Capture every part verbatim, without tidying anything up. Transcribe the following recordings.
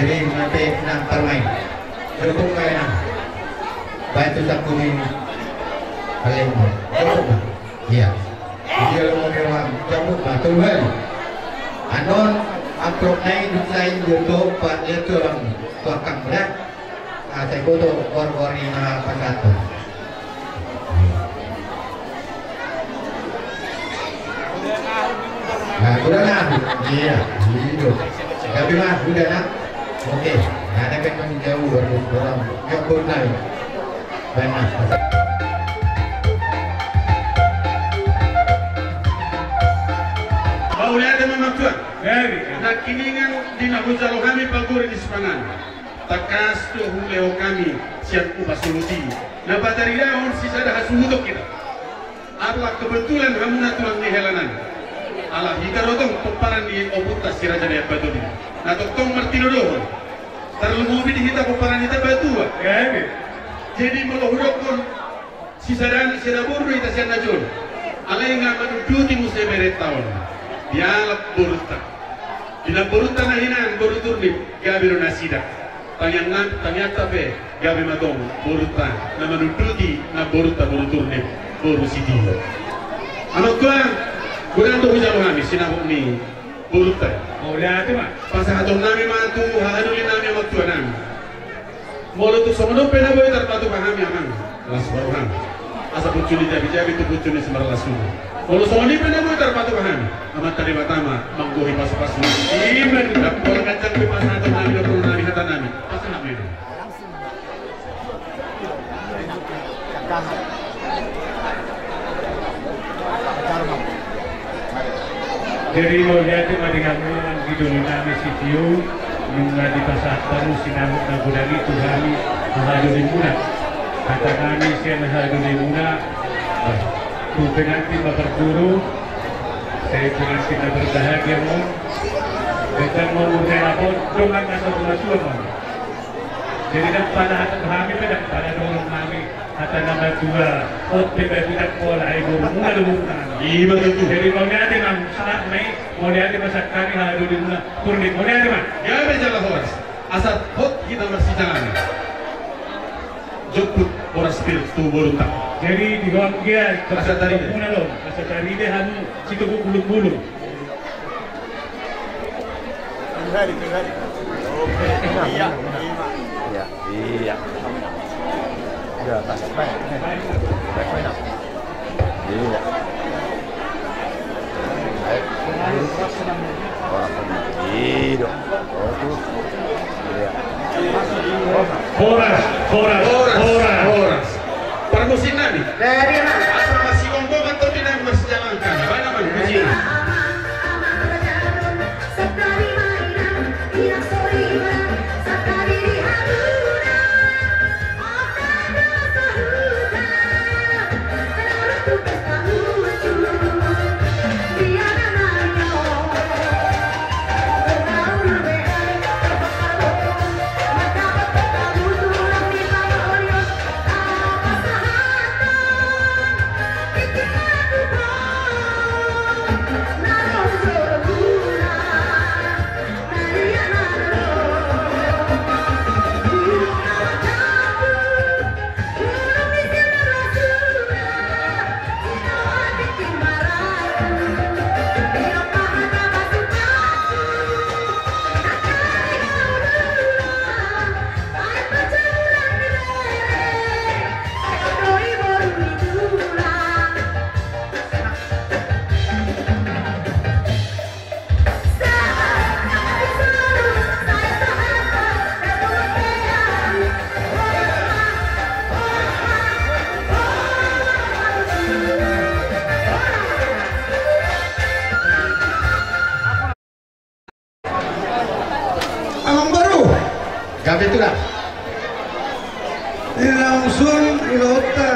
Jadi nanti nang parmain. Dukung bae nang. Bae tu saku ni. Paling dukung. Iya. Iya lo mau dewan. Cabut batu bae. Anon amplop nai duk sai duduk pak dia tu orang tua kang berat. Ah, sai boto gorgor ni ma pasahaton. Nah, udah nah. Iya, iya. Tapi mah udah nah. Oke. Nah, ada kan kami jauh baru orang nyebut nah. Baik, nah. Mauliate ma tuan. Nangkiningan di na hujalo hami paguri ni sipanganon. Tangkas do hulehon hami sian upa solusi na pataridahon sisada hasuhuton hita. Ala kebetulan hamuna tulang ni hela nami. Ala hita do tong pomparan ni ompunta si Raja Nai Ambatoni na tongtong martinodohon. Tarlumobi di hita pomparan ni Tambatua. Jadi molo hudokkon sisada anak sisada boru do hita sian na jolo. Alai nga manunduti muse berenta on. Dialap borunta. Di namborunta na hinan boru Turnip gabe do nasida. Tangiang na tangiangta pe gabe ma tong borunta na manunduti namborunta boru Turnip boru Sitio. Amang tuan, godang do hujalo hami sinamot ni borunta. Mauliate ma. Pasahaton nami ma tu hahadoli nami amang tuan nami. Molo tung songon on pe na boi tarpatupa hami amang, las ma roham. Asa pucuni jabijabi tu pucuni simarlas ulu. Molo songon i pe na boi tarpatupa hami, Amanta Debata ma manggohi pasupasu. Ima do. Ndang pola ganjang pe pasahaton nami dohonon nami hata nami. Pasahat ma i do. Jadi mauliate ma di hamu anggi doli nami Sitio, nunga dipasahat hamu sinamot na godang i tu hami hahadolimuna. Hata nami sian hahadolimuna, tu pengantin ma parguru, sai pengantin na berbahagia ma on. Ganjang ma umur, sai lapot dongan na satua-tua ma on. Jadi ndang pola hata hami pe, ndang pola dohonon nami hata na matua, hot pe bae tu ndang pola, ai borumuna do borunami. Ima tutu. Jadi mauliate ma, sahat ma i, mauliate ma sangkami hahadolimuna. Turnip, mauliate ma. Gabe jala horas. Asa hot hita marsijalanan. Jomput horas pir tu borunta. Jadi di ho anggia, asa tarida. Asa tarida hamu sitopuk bulung-bulung. Iya, iya. Iya, iya. Iya, pas, baik. Baik, baik. Iya. Baik. Orang pun. Iya. Oh, tuh. Iya. Horas, horas, horas, horas. Parmusik nami. Asa masigombongan tondi nami masijalankan. Baen ma musik. Amangboru. Gabe tulang. Di langsung di lota.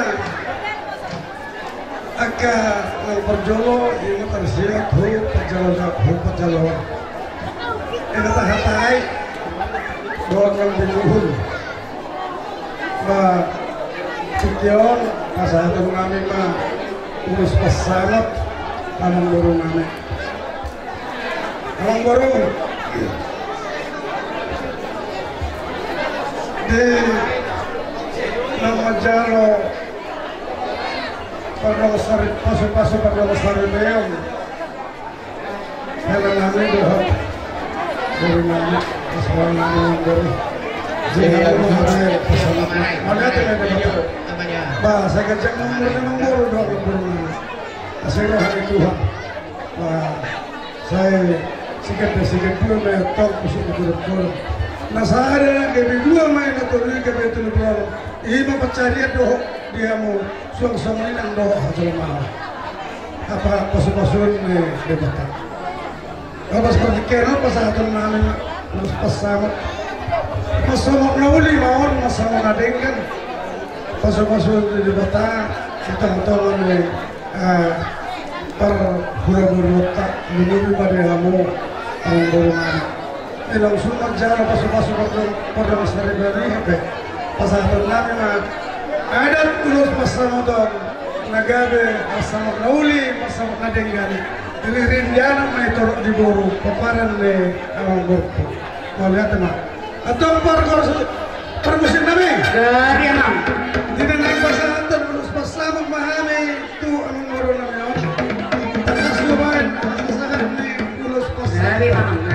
Angka na parjolo, ima tarsiat, hu, parjolo, hu, parjolo. Ima tahatai. Dohot nang di luhur. Ba, tingki on, pasahaton nami ma, ulos pasahat, amangboru nami. Amangboru. Di na manjalo pardongansari, pasu-pasu pardongansaripeon. Hela nami dohot boru nami, pasahaton nami, boru. Jadi, iya, aku mau iya. Pasahaton nami. Mauliate ma di Debata. Ba, sai ganjang umur ni amangboru dohot boru nami. Asi roha ni Tuhan. Ba, sai siganup, siganup dua ma i tong, kusuk di boru. Na sada gabe dua ma i, na tolu i gabe tolu boru. I ma pansarian dohot di hamu suang songon i nang dohot hajolmaon. Apa pasu-pasuon ni Debata. Laos partingkian on pasahaton nami ulos pansamot. Pansamot na uli ma on, pansamot na denggan. Pasu-pasuon ni Debata, di tonga-tonga ni, eh, parhulahulamuna, lumobi ma di hamu, amangboru nami. Di langsung manjalo pasu-pasu pardongan, pardongansaripeon i hape. Pasahaton nami ma adat ulos pansamot on, na gabe pansamot na uli, pansamot na denggan. Ririnda anak ma i torop di boru, pomparan ni amangboru. Mauliate ma. Antong parhorjas, parmusik nami. Gari, amang. Di na naeng pasahaton ulos pansamot ma hami tu amangboru nami on. Tangkas do baen pasahat ni ulos pansamot. Gari, amang.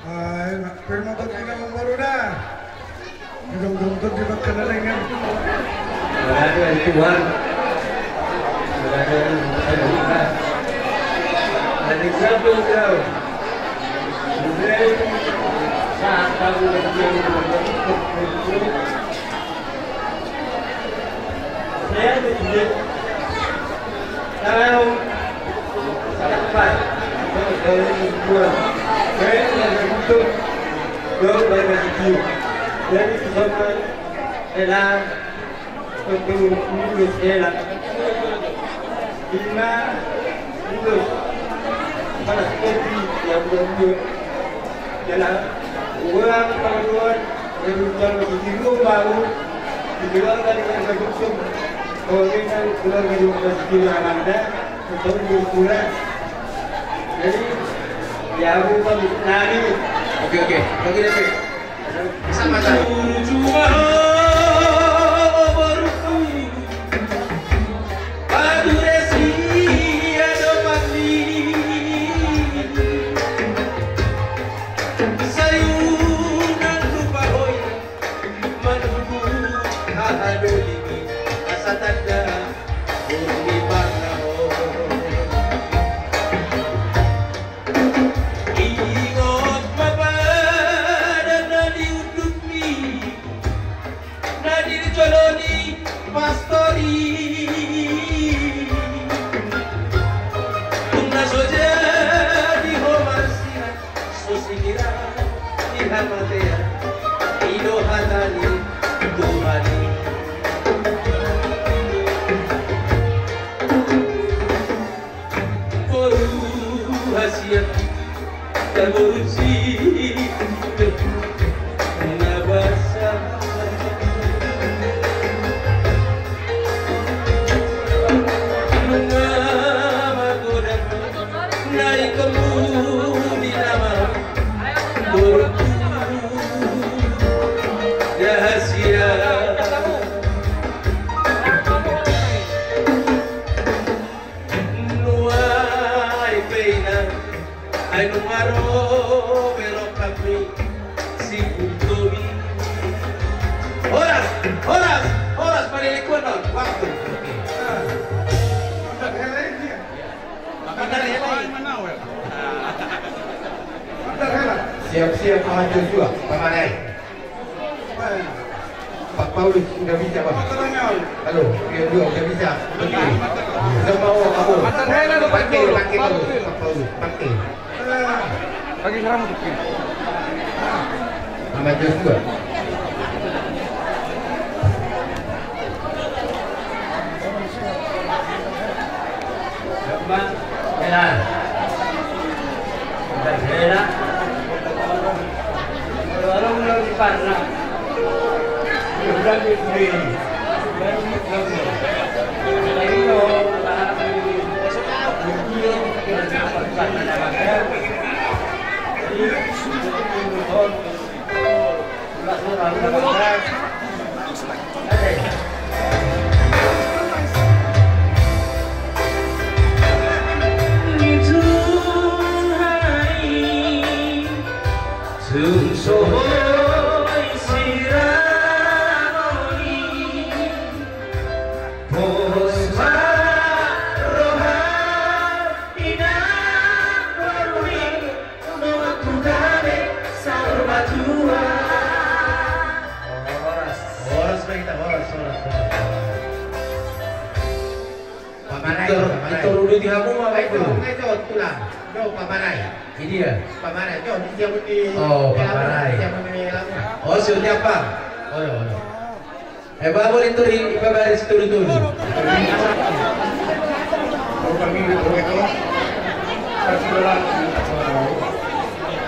Ai, na, pir ma tonti na mamboru da. Idong-dong tonti bangkana lengan. Berada di Tuhan. Berada di Tuhan. Dari siapa kau? Dari saat kamu berdiam di tempat itu. Saya berdiam. Kalau Oke, oke. Oke, oke. Sama, sama. Manunggu haha dolimi asa tanda bumi parnaho. Ingot ma padan na di undukmi, na di jolo ni pastor i. Tung na so jadi ho marsirat. So singkir di hamatean, i do hata ni Tuhan i. Horas, horas, paling lingkungan waktu. Siap-siap, Ama Joshua, pamanai. Pak Paulus, udah bisa, Pak? Halo, dia dua, udah bisa. Oke. Udah mau, kamu. Pakai, pakai, Pak Paulus, pakai. Pakai sarung tuh. Ama Joshua. Hela. Hela. Horas. Horas ma hita, horas, horas, horas. Pamanai, Victor, pamanai. Victor, udah di hamu, Pak, Victor? Ayo, ayo, tulang. Do, pamanai. Ini ya? Pamanai, do, di siapa di... Oh, pamanai. Siapa di lamu? Oh, siapa? Oh, ya, oh, ya. Eh, bawa boleh turi, ipa baris turi-turi.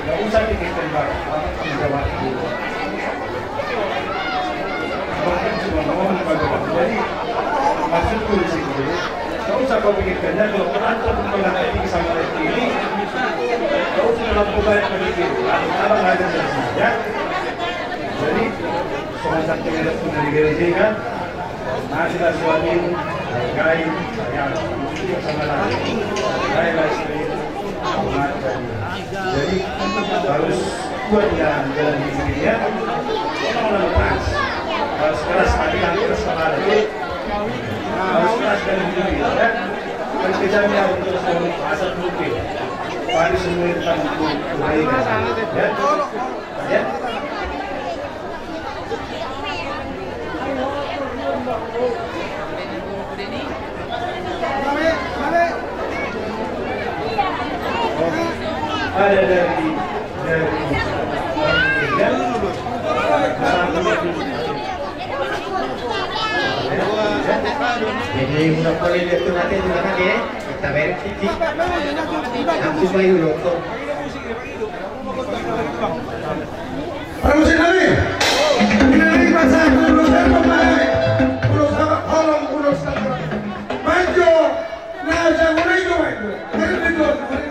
Nggak usah bikin tembak, apa, tanggung jawab. Jadi, maksudku di sini, nggak usah kau pikirkannya, kalau penonton menanggapi sama ini, nggak usah terlalu banyak berpikir. Abang aja selesai, ya. Jadi, soal satu yang sudah dibereskan, masih ada suami, hargai, sayang, itu sama lagi. Saya masih hormat dan jadi harus kuat dalam jalan hidupnya. Orang-orang keras, harus keras hati dan keras kepala. Harus keras dalam hidupnya, ya. Dan kejamnya harus terus asal mungkin. Padi semua tentang kebaikan, ya. Ya. Ada dari, dari, dari. Jadi, udah boleh lihat tuh nanti, tuh nanti, ya. Kita balik, Kiki. Langsung main dulu, tuh. Parmusik nami. Nami masa ulos apa, ulos apa, holong, ulos apa. Maju. Nah, jago lagi, maju. Mari, maju, mari.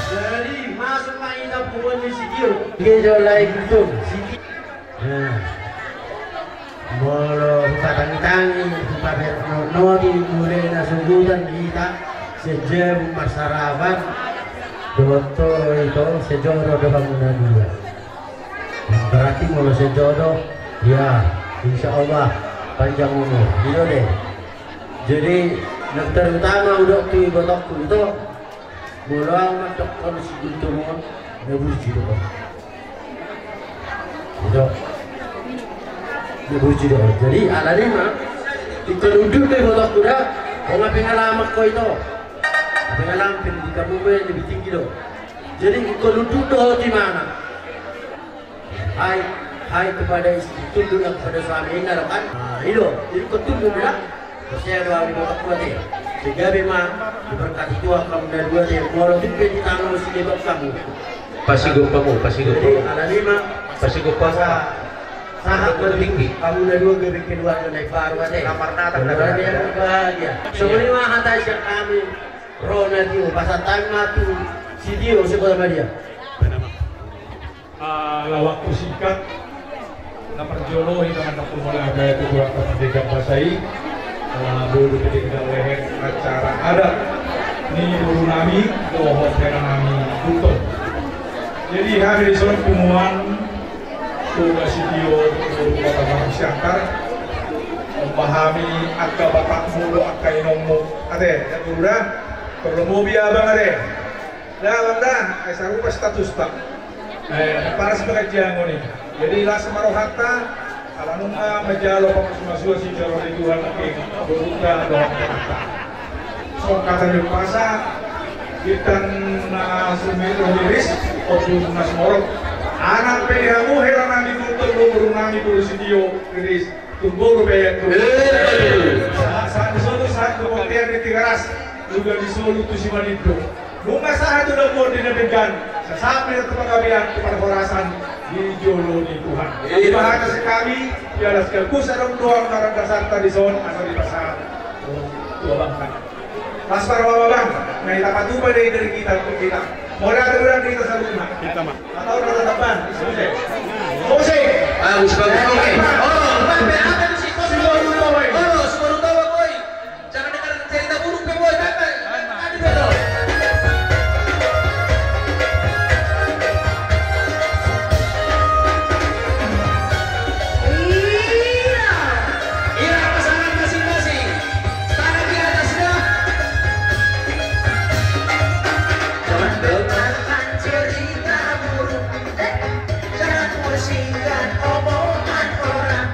Jadi masuk ma hita tu buan ni sitio. Oke, jolai gitu. Sitio. Nah. Molo hupatangitangi, hupabernono di mule na sobutan hita. Jabu marsarapan dohot ito, sejodo do hamu na dua. Berarti molo sejodo, ya, insya Allah panjang umur. Iyo deh. Jadi, yang terutama udah tu ibotokku ito, molo au mandok on si Guntur on, na burju do. Ito. Dia burju do. Jadi, alani ma, ingkon unduk do ibotokku da, o nga pengalaman ko ito. Pengalaman pendidikanmu be lebih tinggi do. Jadi, ingkon unduk do ho tu imana. Hai, hai kepada istri, tunduklah kepada suami, ingat kan? Nah, ito. Jadi, ingkon tunduk da. Porsea do au di ibotokku ate. Sai gabe ma diberkati Tuhan hamu na dua ate. Molo tung pe ditangihon si Debata hamu. Pasigompa hamu, pasigompa hamu. Jadi, alani ma. Pasigompa hamu. Sahat ma tinggi. Hamu na dua gabe keluarga na imbaru ate. Keluarga yang bahagia. Songon i ma hata sian hami. Ro na tio, pasahat hami ma tu si Tio, si Kota Madia. Ah, laho waktu singkat, na parjolo hita mandok tu mauliate ma tu Tuhanta Pardenggan Basa i, ala boru pe denggan leher acara adat ni boru nami dohot hela nami Gultom. Jadi hami dison punguan Toga Sitio, boru Kota Batam Siantar, umbahen hami angka bapakmu dohot angka inongmu. Ate, ya boru da, parlomobi abang ate. Dalan da, eh, sarupa statusta. Eh, paras bagas jangon i. Jadi las ma rohanta, ala nunga manjalo pamasumasua sijalo ni Tuhan, eh, borunta dohot anakta. Songon hata ni umpasa, bintang na sumirik riris, ombun na sumorop. Anak pe di hamu hela nami Gultom, boru nami boru Sitio riris. Tumboru pe ia tu. Eh. Sa-, sa-, dison tu sahat tu bontean ni Tigaras, juga disolu tu Simanindo. Nunga sahat tu dambot di na denggan, sasahat ma tu panggabean, tu parhorasan di jolo ni Tuhan. Iya. Di bahasa sekami, piala sekaligus adong doang ngaran dasarta dison, asa dipasahat tu abangta. Las ma roha abang, na hita patupa do i dari hita tu hita. Mauliate ma di hita saluhutna. Hita ma. Atau rata taban, selesai. Selesai. Bagus, bagus, oke. Olo, baik, baik, apa itu sih? Kau sudah lupa, boy. Olo, sudah lupa, boy. Jangan dengar cerita buruk, boy. Baik, baik. Aduh, betul. Iya. Iya, pasangan masing-masing. Tangan di atas, dah. Jangan dengarkan cerita buruk. Eh, jangan pusingkan omongan orang.